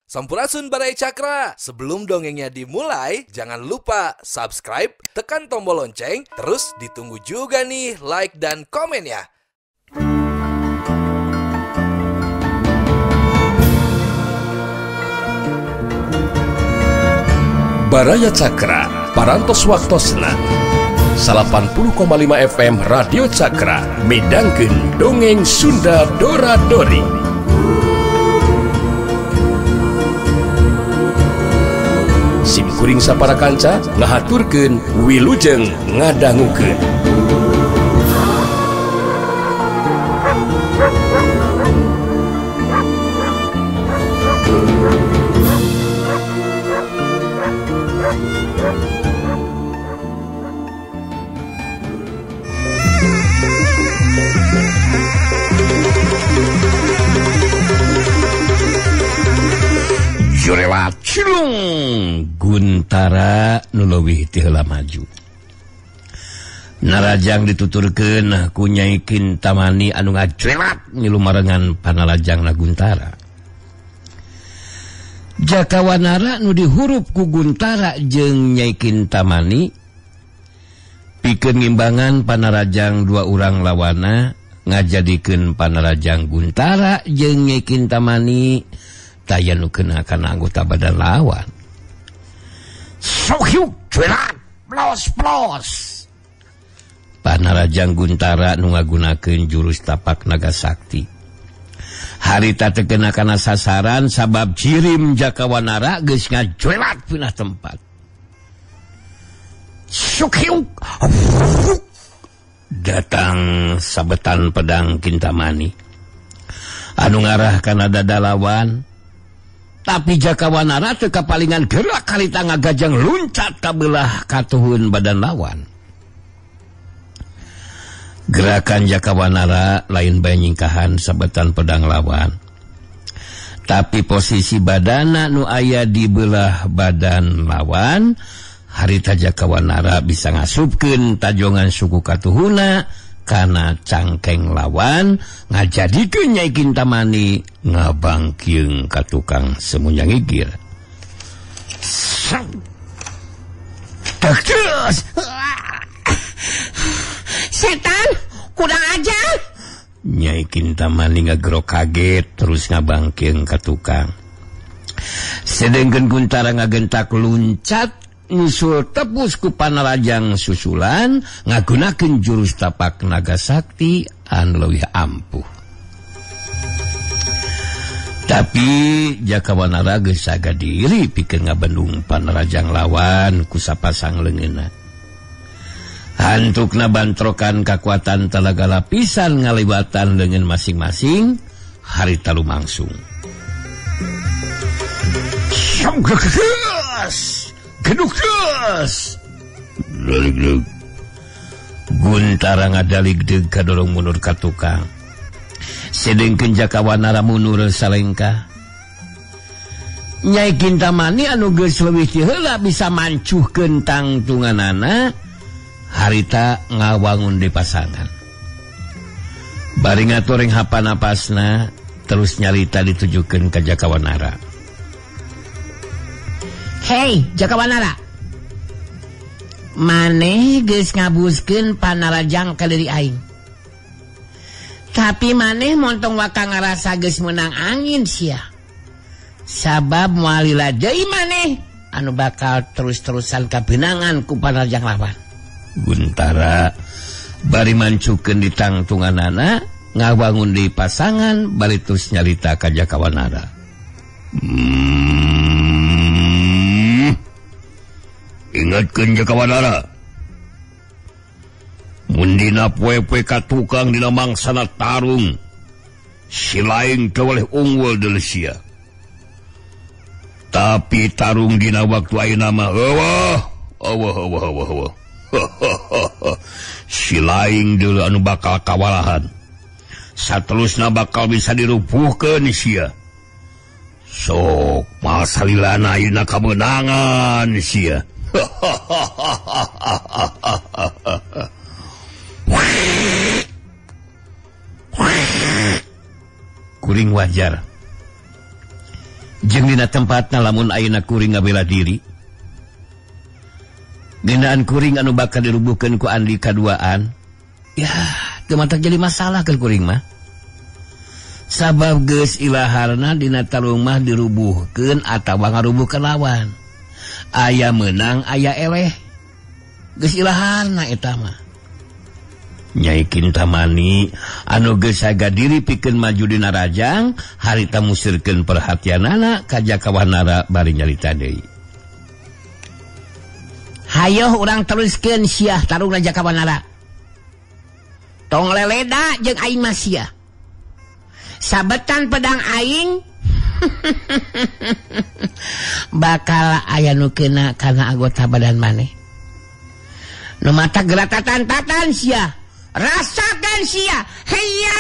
Sampurasun Baraya Cakra. Sebelum dongengnya dimulai, jangan lupa subscribe, tekan tombol lonceng, terus ditunggu juga nih like dan komen ya. Baraya Cakra, Parantos Waktosna 80,5 FM Radio Cakra, midangkeun dongeng Sunda Dora Dori. Sim kuring sapara kanca ngahaturkeun wilujeng ngadangukeun. Jurewat cilung Guntara nu leuwih ti heula maju. Narajang dituturkeun ku Nyai Kintamani anu ngajurelat ngilu marengan panarajangna Guntara. Jakawanara nu dihurup ku Guntara jeung Nyai Kintamani pikeun ngimbangan panarajang dua urang lawana ngajadikeun panarajang Guntara jeung Nyai Kintamani taya nu kena kana anggota badan lawan. Sohyuk cuelat plos plos. Panarajang Guntara nu ngagunakeun jurus tapak naga sakti. Harita teu kena kana sasaran sabab cirim Jakawanara geus ngajuelat pindah tempat. Sohyuk datang sabetan pedang Kintamani anu ngarah kana dada lawan. Tapi Jakawanara teu kapalingan gerak harita ngagajang luncat ka beulah katuhun badan lawan. Gerakan Jakawanara lain bae nyingkahan sabetan pedang lawan. Tapi posisi badana nu aya di beulah badan lawan, harita Jakawanara bisa ngasupkeun tajongan suku katuhuna kana cangkeng lawan, ngajadikeun Nyai Kintamani ngabangkieung ka tukang semunya ngigir. Setan, kurang ajar. Nyai Kintamani ngagerok kaget terus ngabangkieung ka tukang. Sedengkeun Guntara ngagentak luncat nyusul tepus ku panarajang susulan ngagunakeun jurus tapak naga sakti anu leuwih ampuh. Tapi Jakawanara geus saga diri pikeun ngabendung panarajang lawan ku sapasang leungeunna. Hantukna bantrokan kakuatan talaga lapisan ngaliwatan leungeun masing-masing harita lumangsung. Geduk-geus. Guntara ngadaligdeug kadorong mundur ka tukang. Sedengkeun Jakawanara mundur salengkah. Nyai Kintamani anu geus leuwih ti heula bisa mancuhkeun tangtunganana harita ngawangun di pasangan. Bari ngatureng hapanapasna terus nyarita ditujukeun ka Jakawanara. Hei Jakawanara, maneh geus ngabuskeun panarajang ka diri aing. Tapi maneh montong waka ngarasa geus meunang angin sia. Sabab moal lila deui maneh anu bakal terus-terusan kabeunangan ku panarajang lawan. Guntara bari mancukeun di tangtunganana ngawangun di pasangan bari terus nyarita ka Jakawanara. Ingatkeun Jakawanara, mun dina poe-poe ka tukang dina mangsana tarung, si lain teu boleh unggul deuleu sia. Tapi tarung dina waktu ayeuna mah eueuh, eueuh eueuh eueuh eueuh. Si lain deuleu anu bakal kawalahan. Saterusna bakal bisa dirupuhkeun sia. Sok masalilana ayeuna kameunangan sia. Kuring wajar. Jeung dina tempatna lamun ayeuna kuring ngabela diri. Ngeunaan kuring anu bakal dirubuhkeun ku Andi kaduaan. Ya, teu matak jadi masalah keur kuring mah. Sabab geus ilaharna dina tarung mah dirubuhkeun atawa ngarubuhkeun lawan. Aya meunang aya eleh. Geus ilaharna eta mah. Nyai Kintamani anu geus saga diri pikeun maju dina rajang harita musirkeun perhatianana ka Jaka Wanara bari nyarita deui. Hayoh urang teruskeun siah tarungna Jaka Wanara. Tong leleda jeung aing mah sia. Sabetan pedang aing bakal aya nu kena kana anggota badan maneh. Nu mata geratatan-tatan sia. Rasakan sia. Heya.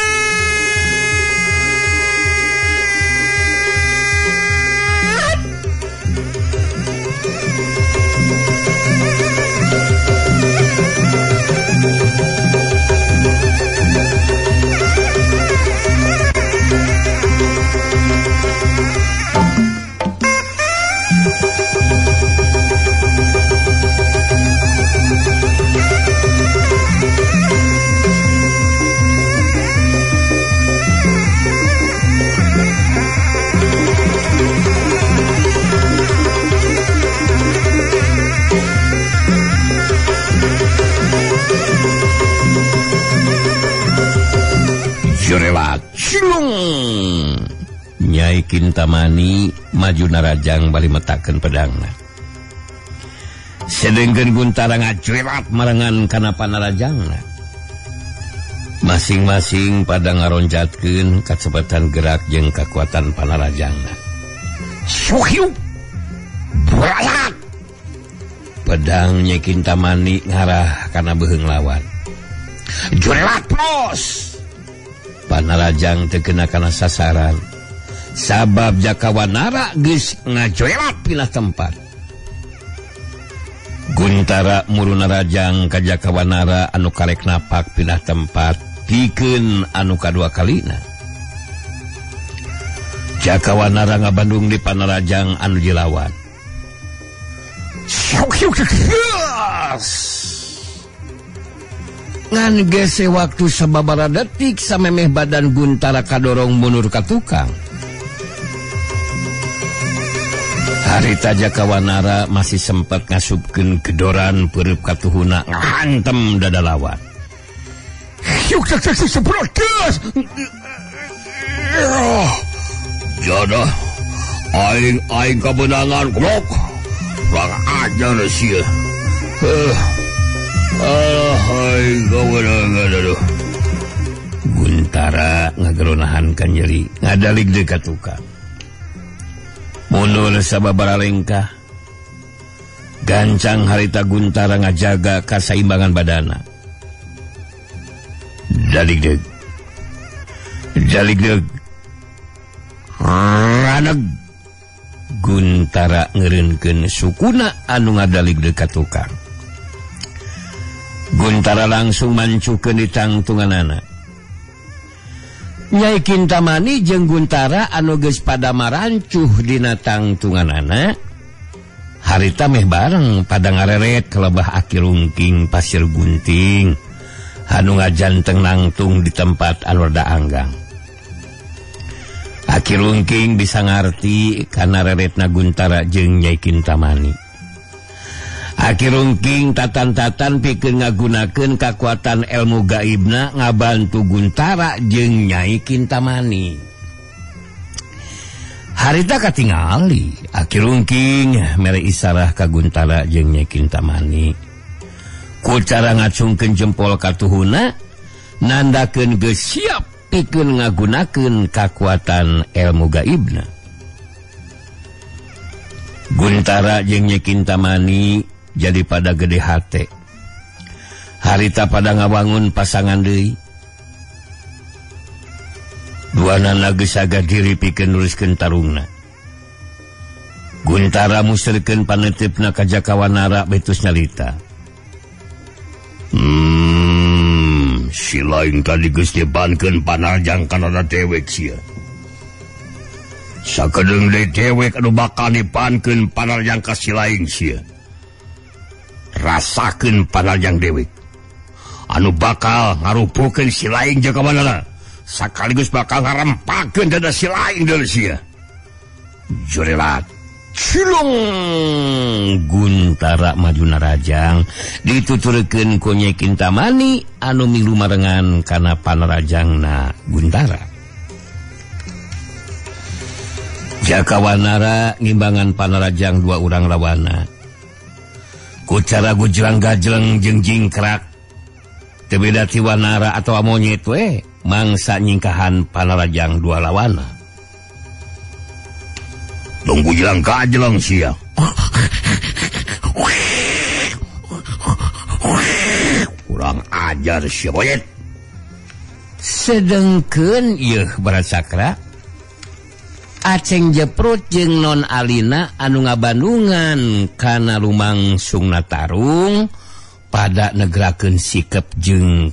Jurelat cilung. Nyai Kintamani maju narajang bari metakeun pedangna. Sedengkeun Guntara ngajurelat marengan kana panarajangna. Masing-masing pada ngaronjatkeun kacepetan gerak jeung kakuatan panarajangna. Suhiu. Bralat. Pedang Nyai Kintamani ngarah kana beuheung lawan. Jurelat plos. Panarajang teu kena kana sasaran. Sabab Jaka Wanara geus ngajoelat pindah tempat. Guntara muru narajang ka Jaka Wanara anu karek napak pindah tempat pikeun anu kadua kalina. Jaka Wanara ngabandung di panarajang anu dilawan. Ngan gese waktu sababaraha detik samemeh badan Guntara kadorong mundur ka tukang. Harita Jaka Wanara masih sempat ngasupkeun gedoran peureub katuhuna ngahantem dada lawan. Jodoh aing aing kabeunangan goblok. Urang ajar sia. Guntara ngageronahan kan nyeri ngadalig deui ka tukang. Mundur sababaraha lengkah. Gancang harita Guntara ngajaga kasaimbangan badana. Dalig deug. Dalig deug. Raneg. Guntara ngeureunkeun sukuna anu ngadalig deui ka tukang. Guntara langsung mancukeun di tangtunganana. Nyai Kintamani jeung Guntara anu geus pada marancuh dina tangtunganana harita meh bareng pada ngareret kelebah aki rungking pasir gunting anu ngajanteng nangtung di tempat anu rada anggang. Aki rungking bisa ngarti kana reretna Guntara jeung Nyai Kintamani. Aki rungking tatan-tatan pikeun ngagunakeun kakuatan ilmu gaibna ngabantu Guntara jeung Nyai Kintamani. Harita katingali Aki rungking mere isarah ka Guntara jeung Nyai Kintamani. Ku cara ngacungkeun jempol katuhuna nandakeun geus siap pikeun ngagunakeun kakuatan ilmu gaibna. Guntara jeung Nyai Kintamani jadi pada gede hate. Harita pada ngawangun pasangan deui. Duanana geus saga diri pikeun nuruskeun tarungna. Guntara muserkeun panetepna ka Jaka Wanara betus nyalita. Si lain tadi geus nyebankeun panarjang kana dewek sia. Sakedeung deui dewek anu bakal dipankeun panarjang ka si laing sia. Rasakeun panarjang dewek anu bakal ngarupukeun si laing Jaka Wanara, sakaligus bakal ngarempakeun dada si laing deui sia. Jurelat cilung Guntara maju narajang dituturkeun ku Nyai Kintamani anu milu marengan kana panarajangna Guntara. Jaka Wanara ngimbangan panarajang dua urang lawana. Ku cara gujrang gajleng jeung jingkrak teu beda ti Wanara atawa monyet we mangsa nyingkahan panarajang dua lawana. Tong gujrang gajleng sia. Kurang ajar sia monyet. Sedengkeun ieu Barat Cakra Aceng Jeprut jeung Non Alina anu ngabandungan kana lumangsungna tarung pada negrakeun sikep jeung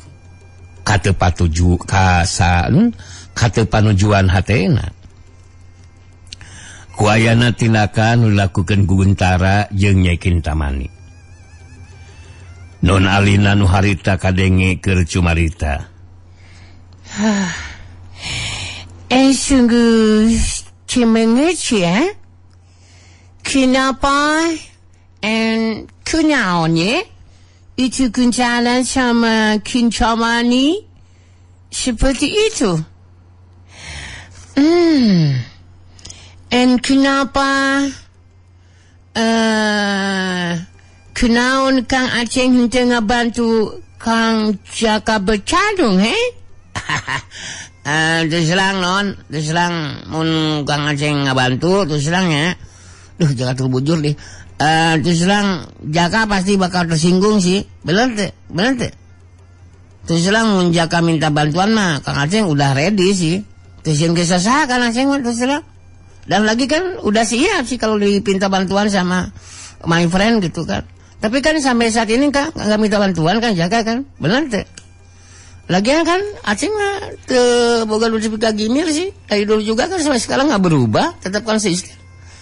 katepatuju kasan katepanujuan hatena. Ku ayana tindakan nu dilakukeun Guntara jeung Nyai Kintamani. Non Alina nu harita kadenge keur cumarita. Sungguh cimengeut ya. Kenapa kunaonnya itu Guntara sama Kintamani seperti itu? And kenapa kunaon Kang Aceng henteu ngabantu Kang Jaka bertarung, he? Terus terang non, terus terang mun Kang Aceng ngabantu, terus terang ya. Duh, Jaka terbujur deh. Terus terang Jaka pasti bakal tersinggung sih. Bener teh, bener teh. Terus terang mun Jaka minta bantuan mah Kang Aceng udah ready sih. Terus yang kisah sah Kang Aceng mah terus terang. Dan lagi kan udah siap sih kalau dipinta bantuan sama my friend gitu kan. Tapi kan sampai saat ini kan nggak minta bantuan kan Jaka kan, bener teh. Lagian kan Aceng mah teu boga duit gimir sih. Dari dulu juga kan sampai sekarang nggak berubah, tetap konsisten.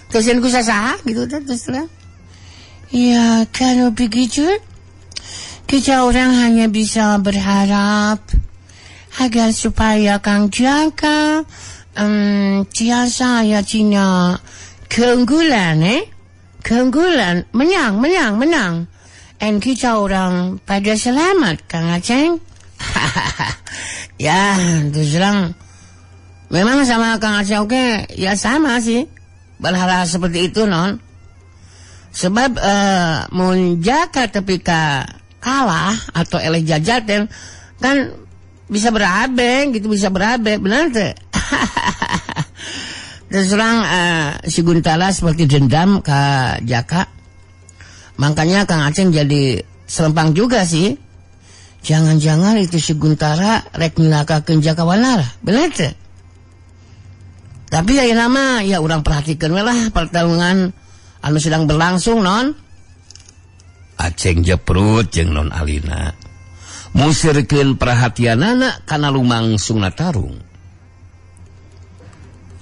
Terus yang kusaha gitu terus terang. Ya kalau begitu kita orang hanya bisa berharap agar supaya Kang Jaka tiasa ya Cina keunggulan keunggulan menang menang menang. And kita orang pada selamat Kang Aceng. Ya terus terang memang sama Kang Aceng oke ya sama sih berharap seperti itu non. Sebab mun Jaka ketika kalah atau eleh jajaten kan bisa berabe gitu, bisa berabe benar teh. Terus terang si Guntara seperti dendam ke Jaka. Makanya Kang Aceng jadi selempang juga sih. Jangan-jangan itu si Guntara rek nyilakakeun Jaka Wanara, bener teh? Tapi ya nama ya urang perhatikan we lah pertarungan anu sedang berlangsung non. Aceng Jeprut jeung Non Alina musirkeun perhatianana kana lumangsungna tarung.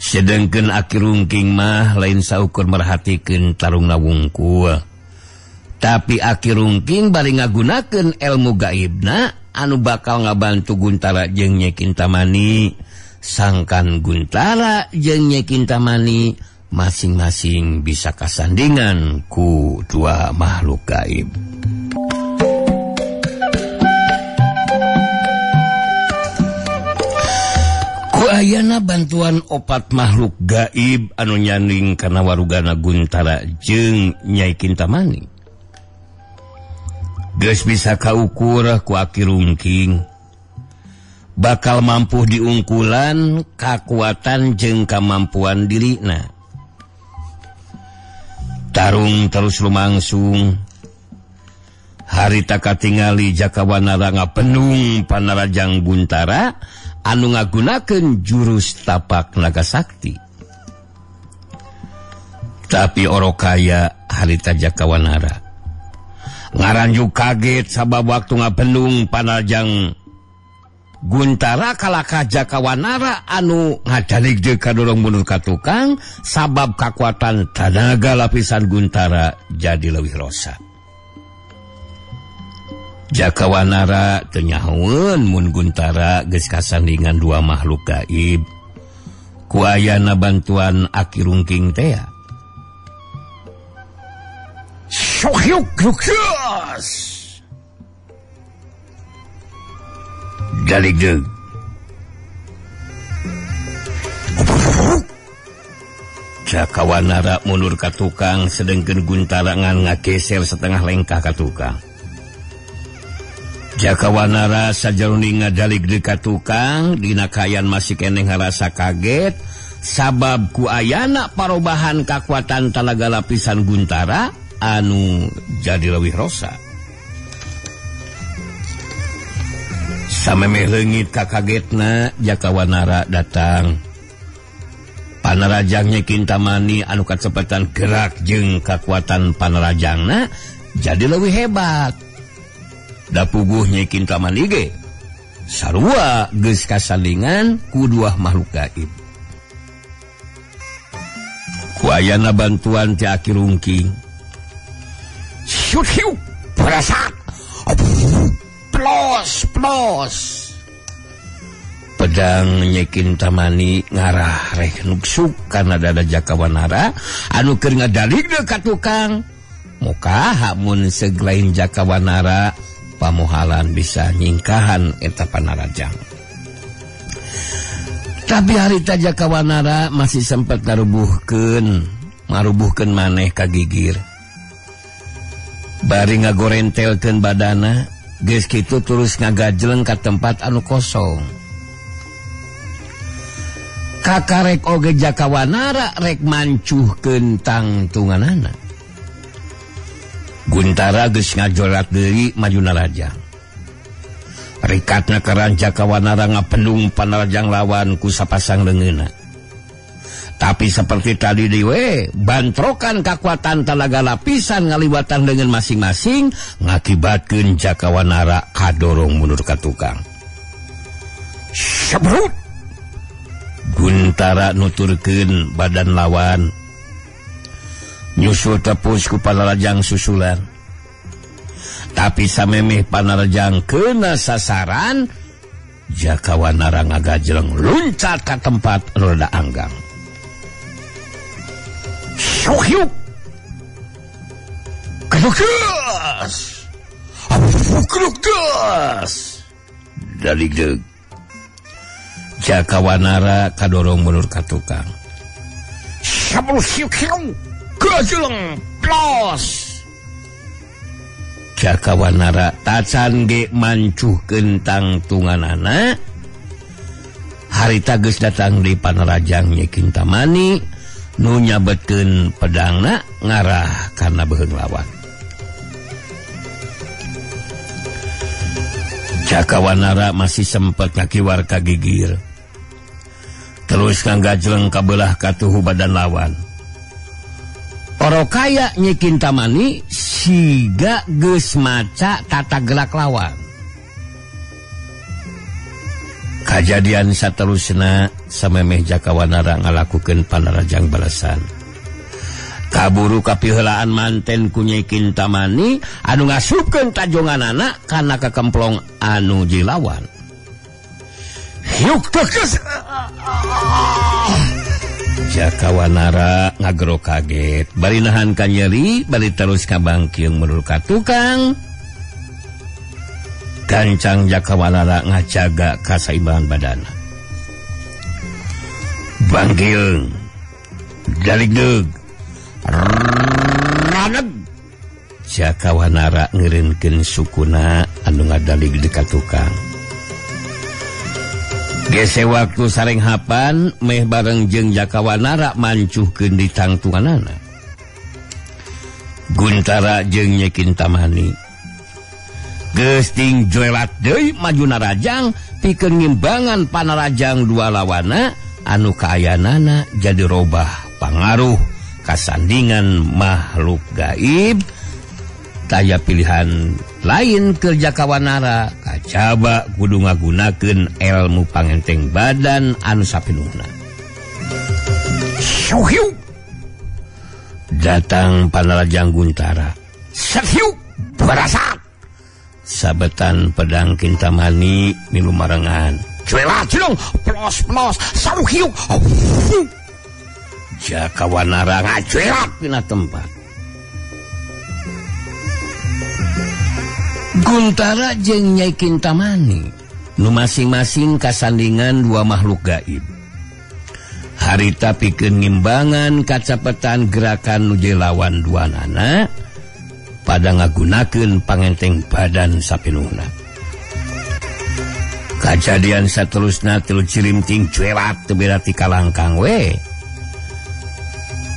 Sedengkeun Aki Rungking mah lain saukur merhatikeun tarungna wungkul. Tapi Aki Rungking bari ngagunakeun ilmu gaibna anu bakal ngabantu Guntara jeung Nyai Kintamani. Sangkan Guntara jeung Nyai Kintamani masing-masing bisa kasandingan ku dua makhluk gaib. Ku ayana bantuan opat makhluk gaib anu nyanding kana warugana Guntara jeung Nyai Kintamani. Geus bisa kaukur ku Aki Rungking bakal mampu diungkulan kakuatan jeung kamampuan dirina. Tarung terus lumangsung. Harita katingali Jaka Wanara ngapenung panarajang Guntara anu ngagunakeun jurus tapak naga sakti. Tapi orokaya harita Jaka Wanara ngaranjuk kaget sabab waktu ngapenung panarajang Guntara kalakah Jakawanara anu ngadalig deui kadorong mundur ka tukang sabab kakuatan tanaga lapisan Guntara jadi leuwih rosa. Jakawanara teu nyahoeun mun Guntara geus kasandingan dua makhluk gaib. Ku ayana bantuan Aki Rungking teh. Sohyuk rukyas. Daligdeug. Jakawanara mundur ka tukang sedengkeun Guntara ngan ngageser setengah lengkah ka tukang. Jakawanara sajaroning ngadaligdeug ka tukang dina kaayaan masih keneh ngarasa kaget sabab ku ayana parobahan kakuatan talaga lapisan Guntara anu jadi leuwih rosa. Samemeh leungit kakagetna Jakawanara datang. Panarajangnya Kintamani anu kacepetan gerak jeung kakuatan panarajangna jadi leuwih hebat. Da puguh Nyi Kintamani ge sarua geus kasandingan ku dua makhluk gaib. Ku ayana bantuan ti Aki Rungking. Syut hiu berasat. Plos plos. Pedang Nyi Kintamani ngarah rek nuksuk kana dada Jakawanara anu keur ngadaligdeug ka tukang. Muka hamun seglain Jakawanara pamohalan bisa nyingkahan eta panarajang. Tapi harita Jakawanara masih sempat marubuhkeun maneh ka gigir. Bari ngagorentelkeun badana, geus kitu terus ngagajleng ka tempat anu kosong. Kakarek oge Jakawanara rek mancuhkeun tangtunganana. Guntara geus ngajolat deui maju narajang. Rikatna karan Jakawanara ngapendung panarajang lawan ku sapasang leungeunna. Tapi seperti tadi deui, bantrokan kakuatan talaga lapisan ngaliwatan leungeun masing-masing ngakibatkeun Jakawanara kadorong mundur ka tukang. Sebrut! Guntara nuturkeun badan lawan. Nyusul tepus ku panarajang susulan. Tapi samemeh panarajang kena sasaran, Jakawanara ngagajleng luncat ka tempat rada anggang. Sohyuk! Kelukas! Kelukas! Daligdeug. Jakawanara kadorong mundur ka tukang. Sabrus yuk! Gajleng plos. Jakawanara tacan ge mancuhkeun tangtunganana. Harita geus datang di panarajang Nyi Kintamani nu nyabetkeun pedangna ngarah kana beuheung lawan. Jakawanara masih sempat ngakiwar ka gigir. Terus ngagajleng ka beulah katuhu badan lawan. Orokaya Nyi Kintamani siga geus maca tata gerak lawan. Kajadian saterusna samemeh Jakawanara ngalakukeun panarajang balasan. Kaburu kapiheulaan manten ku Nyi Kintamani anu ngasupkeun tajonganana kana kakemplong anu jilawan. Hiuk teges. Jakawanara ngagero kaget, bari nahan ka nyeri, bari terus kabangkiung mundur ka tukang. Gancang Jakawanara ngajaga kasaimbangan badana. Bangkiung, daligdeug, raneg. Jakawanara ngeureunkeun sukuna anu ngadaligdeug ka tukang. Gese waktu sareng hapan meh bareng jeung Jakawanara mancuhkeun di tangtunganana. Guntara jeung Nyi Kintamani geus ting joelat deui maju narajang pikeun ngimbangan panarajang dua lawana anu kaayanana jadi robah pangaruh kasandingan makhluk gaib. Taya pilihan lain keur Jakawanara kacaba kudu ngagunakeun ilmu pangenteng badan anu sapinuhna. Syuhiu. Datang Panarajang Guntara. Sathiu barasat. Sabetan pedang Kintamani milu marengan. Cuelat cilung plos-plos saruhiu. Jakawanara ngacuelat dina tempat. Guntara jeung Nyai Kintamani nu masing-masing kasandingan dua makhluk gaib. Harita pikeun ngimbangan kacapetan gerakan nu lawan duanana pada ngagunakeun pangenteng badan sapinuhna. Kajadian saterusna tilu cirimting cuelat teu beda ti kalangkang we.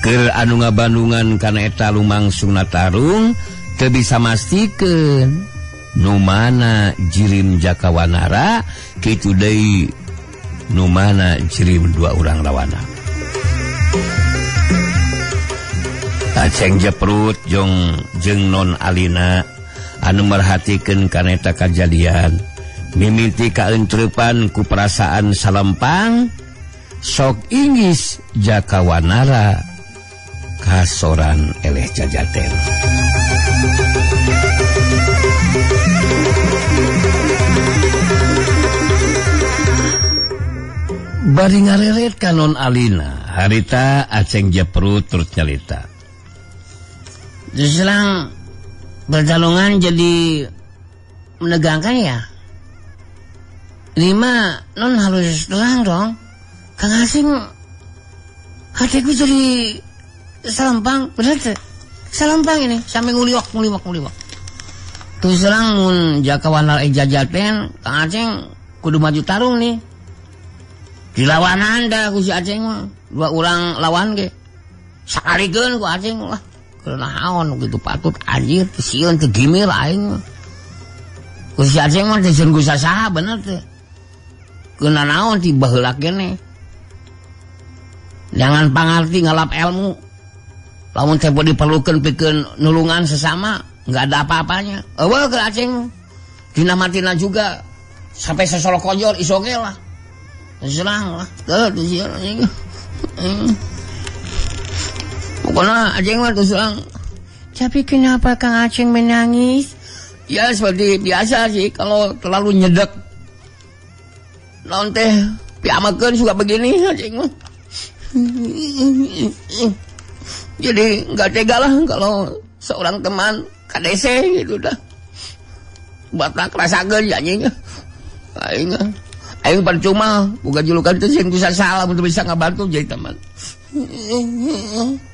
Keur anu ngabandungan kana eta lumangsungna tarung teu bisa mastikeun nu mana jirim Jakawanara kitu deui nu mana jirim dua urang lawana. Aceng Jeprut jeung Non Alina anu merhatikeun kana eta kajadian mimiti kaentreupan ku perasaan salempang sok inggis Jakawanara kasoran eleh jajaten. Bari ngareret ka Non Alina harita Aceng Jeprut turut nyalita. Selang pertarungan jadi menegangkan ya. Lima non harus terang dong. Kang Asing hatiku jadi salempang, bener tuh. Salempang ini sampai nguliwak. Terus terang mun Jakawanara jajaten Kang Aceng kudu maju tarung nih. Dilawanan dah ku si Aceng mah. Dua orang lawan ge. Sakalikeun ku Aceng lah. Keur naon gitu patut anjir teu sieun teu gimir aing mah. Ku si Aceng mah teu sieun ku sasaha bener teh. Keuna naon ti baheula keneh. Jangan pangarti ngalap ilmu. Lamun teh diperlukeun pikeun nulungan sesama, enggak ada apa-apanya. Eueuh keur Aceng. Dina matina juga sampai sosoro kojor iso ge lah. Serang lah, tuh sieun anjing. Pokoknya Aceng mah terus terang. Tapi kenapa Kang Aceng menangis? Ya seperti biasa sih, kalau terlalu nyedek naon teh piamakeun suka begini Aceng mah. Jadi nggak tega lah kalau seorang teman KDC gitu dah. Batak rasakeun ya anjing. Aing aing percuma bukan julukan teh sing bisa salah untuk bisa ngabantu jadi teman.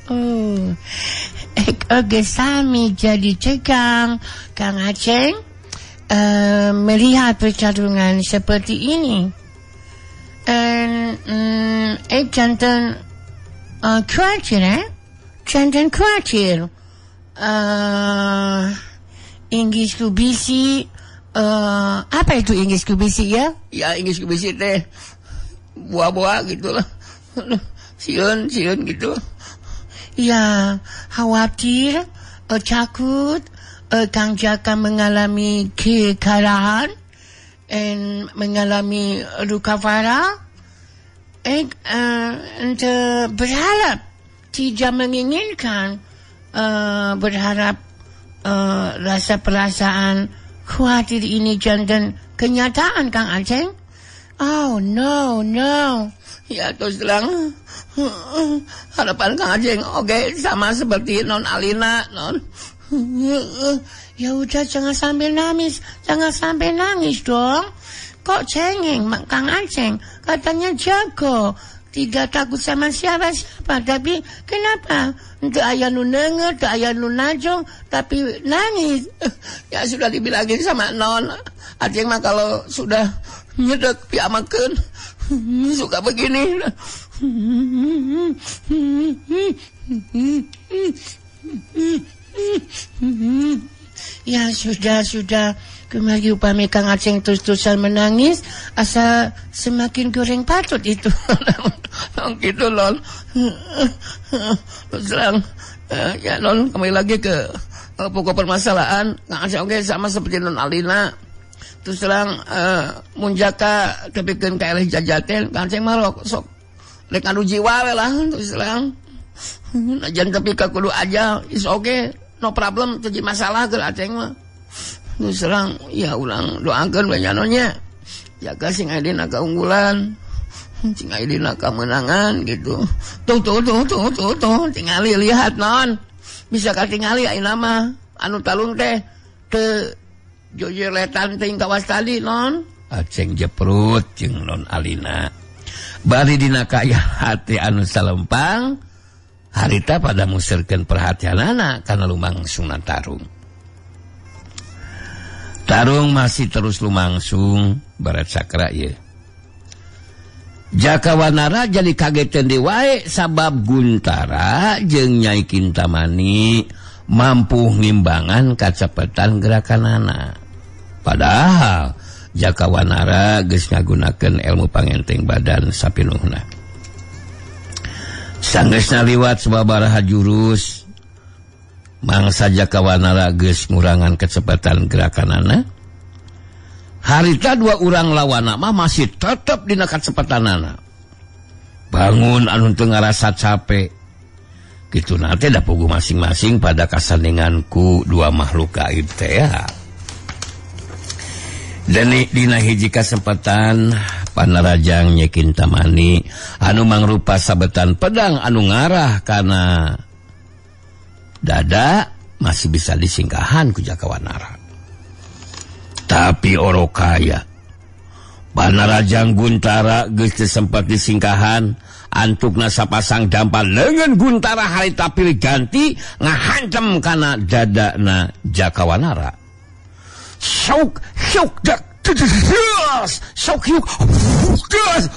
Oh. Oke, sami jadi tegang Kang Aceng melihat pertarungan seperti ini. Jantan khawatir, jantan khawatir. Inggris kubisi, apa itu Inggris kubisi ya? Ya Inggris kubisi teh buah-buah gitulah. Sieun gitu. Ya, khawatir, takut, Kang Jaka mengalami kekalahan dan mengalami luka parah. Berharap, tidak menginginkan, berharap rasa perasaan khawatir ini jangan kenyataan Kang Aceng. Oh no. Ya terus terang harapan Kang Aceng oke sama seperti Non Alina non. Ya udah jangan sambil nangis, jangan sampai nangis dong. Kok cengeng Kang Aceng, katanya jago, tidak takut sama siapa-siapa, tapi kenapa? Untuk ayah nu denger, untuk ayah nu najong, tapi nangis. Ya sudah dibilangin sama Non, Aceng mah kalau sudah nyedek piamakeun suka begini. Ya sudah. Kemari upami Kang Aceng terus-terusan menangis, asa semakin goreng patut itu. Gitu lon. Terus terang, ya non kembali lagi ke Pokok permasalahan Kang Aceng oge sama seperti Non Alina. Terus terang mun Jaka tepikeun ka eleh jajaten Kang Aceng mah sok rek ngadu jiwa we lah terus terang. Najan tepi ka kudu aja is okay, no problem, teu masalah keur Aceng mah. Terus terang ya urang doakeun we nya nya. Jaga sing aya dina kaunggulan, sing aya dina kamenangan gitu. Tuh tuh tuh tuh tuh tuh tingali lihat non. Bisa katingali ayeuna mah anu talung teh teu jojeletan teuing kawas tadi non. Aceng jeprut jeung Non Alina. Bari dina kaya hati anu salempang harita pada muserkeun perhatianana kana lumangsungna tarung. Tarung masih terus lumangsung barat sakra ieu. Jaka Wanara jadi kageteun deui wae sabab Guntara jeung Nyai Kintamani mampu ngimbangan kacepetan gerakanana. Padahal Jaka Wanara geus ngagunakeun ilmu pangenteng badan sapinuhna. Sanggeusna liwat sababaraha jurus mangsa Jaka Wanara geus ngurangan kecepatan gerakanana. Harita dua urang lawana mah masih tetep dina kacepatanana. Bangun anu teu ngarasa capek. Kitu na teh da puguh masing-masing pada kasandingan ku dua makhluk gaib teh ya. Dan dina hiji kasempatan panarajang Nyai Kintamani anu mangrupa sabetan pedang anu ngarah kana dada masih bisa disingkahan ku Jaka Wanara. Tapi orokaya panarajang Guntara geus teu sempat disingkahan, antukna sapasang dampal leungeun Guntara harita pilih ganti ngahantem kana dadana Jaka Wanara. Syok syok dak syok yuk das.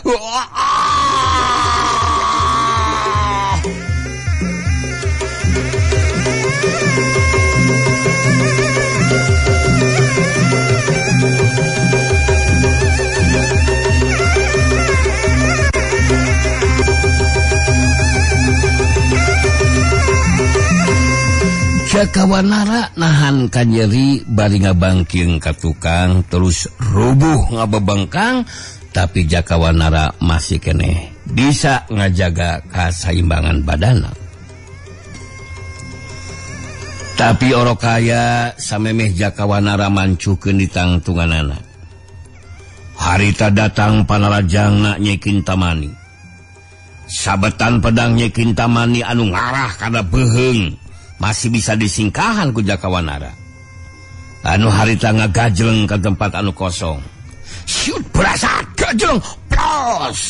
Jaka Wanara nahan kanyeri bari ngabangking ka tukang terus rubuh ngabebengkang, tapi Jaka Wanara masih keneh bisa ngajaga kasaimbangan badana. Tapi orokaya samemeh Jaka Wanara mancukeun di tangtunganana. Harita datang panarajangna Nyai Kintamani. Sabetan pedang Nyai Kintamani anu ngarah kana beuheung masih bisa disingkahan ku Jaka Wanara. Anu harita ngagajleng ke tempat anu kosong. Siut berasa gajleng plos.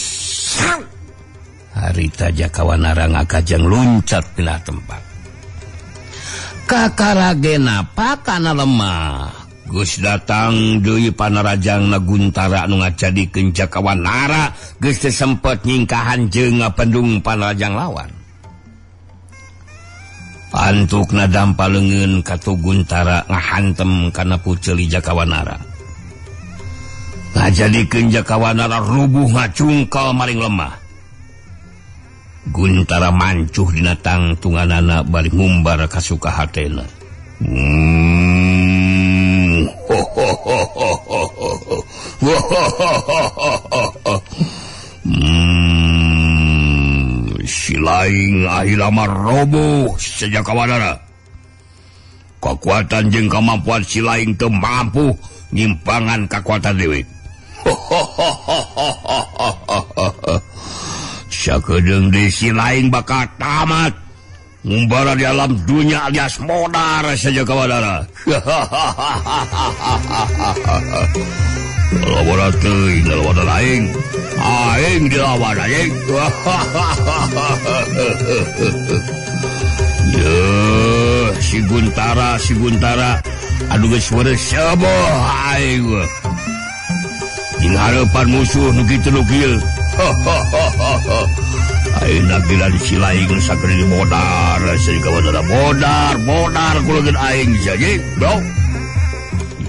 Harita Jaka Wanara ngagajeng luncat pindah tempat. Kakarage napa kana lemah. Geus datang deui panarajangna Guntara anu ngajadikeun Jaka Wanara geus teu sempet nyingkahan jeung ngapendung panarajang lawan. Antukna dampa leungeun katu Guntara ngahantem kana puceuli Jaka Wanara. Ngajadikeun Jaka Wanara rubuh ngacungkal maring lemah. Guntara mancuh dina tangtunganana bari ngumbar kasuka hatena. Si laing akhirna mah roboh Jaka Wanara. Kekuatan jeung kemampuan si laing teu mampu nyimpangan kekuatan deui. Sakedeung deui si laing bakal tamat ngumbara di alam dunia alias modar saja Kawanara. Lawan teuing lawan aing, aing dilawan aing. Yeuh, si Guntara, aduh geus weureuh seboh aing. Jeung hareupan musuh nu kitu nu kieu. Ayeuna giliran si laing sakedeung modar, si Kawanara modar, modar ku leungeun aing sia bro.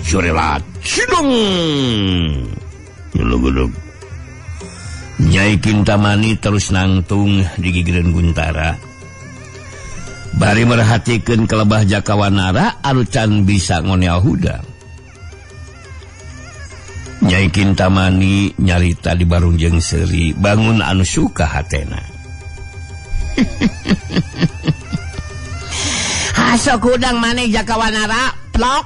Curelat sidung. Nyelugudug. Nyai Kintamani terus nangtung di gigireun Guntara. Bari merhatikeun kelebah Jakawanara anu can bisa ngonel hudang. Nyai Kintamani nyarita di barungjeng seuri bangun anu suka hatena. Hasok hudang maneh Jakawanara plok.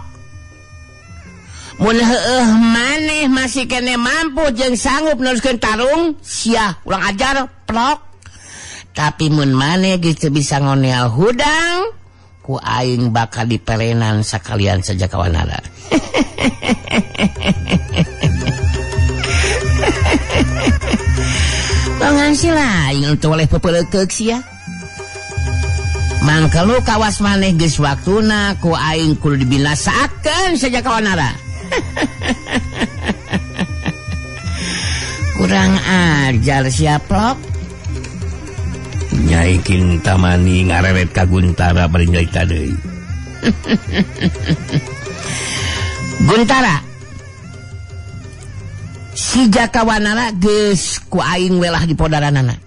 Mun heueuh maneh masih kene mampu jeung sanggup neruskeun tarung, sia urang ajar plok. Tapi mun maneh geus teu bisa ngonel hudang, ku aing bakal diperenan sakalian saja Jakawanara. Longan sila aing teu oleh pepeleukeuk sia. Mangkalu kawas maneh geus waktuna ku aing kudu dibinasakeun saja Jakawanara. Kurang ajar sia plok. Nyai Kintamani ngareret ka Guntara bari nyarita deui. Guntara, si Jakawanara geus ku aing welah di podaranana.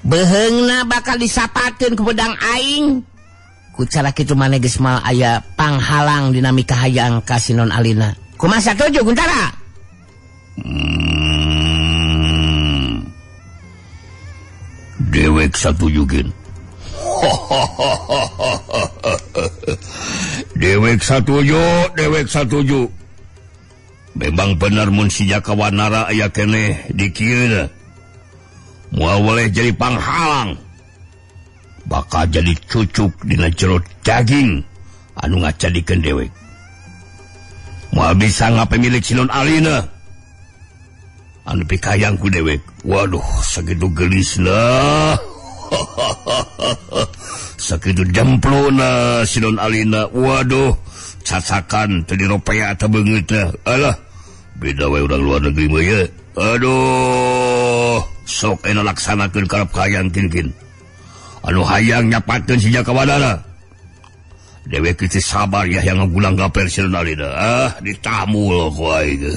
Beheungna bakal disapakeun ku pedang aing. Ku cara kitu maneh geus moal aya panghalang dina mikahayang ka Sinon Alina. Kumaha satuju Guntara? Dewek satuju gin. Dewek satuju, dewek satuju. Memang bener mun si Jakawanara aya keneh di kieu. Moal boleh jadi panghalang. Bakal jadi cucuk dina jero daging anu ngajadikeun dewek. Moal bisa ngapemilik Sinon Alina. Anu pikayang ku dewek. Waduh, sakitu gelisna. Sakitu jemplona Sinon Alina. Waduh, cacakan teu diropea teh beungeut teh. Alah, beda we urang luar negeri mah ye. Aduh, sok enak laksanakeun karep hayang kin-kin. Anu hayang nyapatkeun si Jakawanara. Dewek teu sabar ya yang ngagulang gaper Sinon Alina. Ah, ditamul ku aing.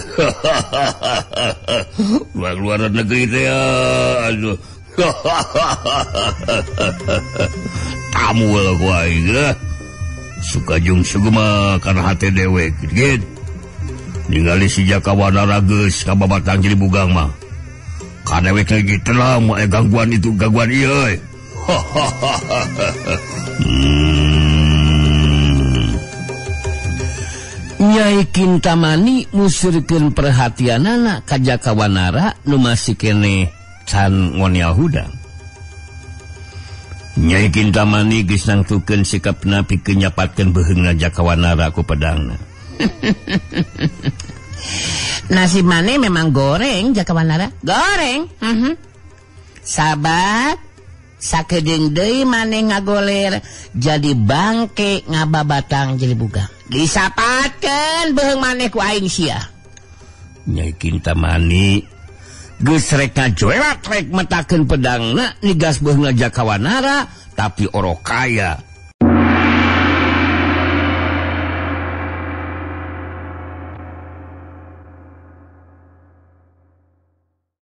Urang luar negeri teh aduh. Tamul ku aing. Sukajung sugema kana hate dewek gitu. Ningali si Jakawanara geus kababatang jadi bugang mah. Ka dewek lagi telah moal gangguan itu gangguan ieu. Nyai Kintamani musirkeun perhatianana ka Jakawanara nu masih keneh can ngonel hudang. Nyai Kintamani geus nangtukeun sikapna pikeun nyapatkeun beheungna Jakawanara ku pedangna. Nasib maneh memang goreng Jakawanara, goreng. Sabat sakedeung deui maneh ngagoler jadi bangke ngababatang jadi bugang. Disapatkeun beheung maneh ku aing sia. Nyai Kintamani geus rek ngajoerat rek metakeun pedangna nigas beheungna Jakawanara, tapi oro kaya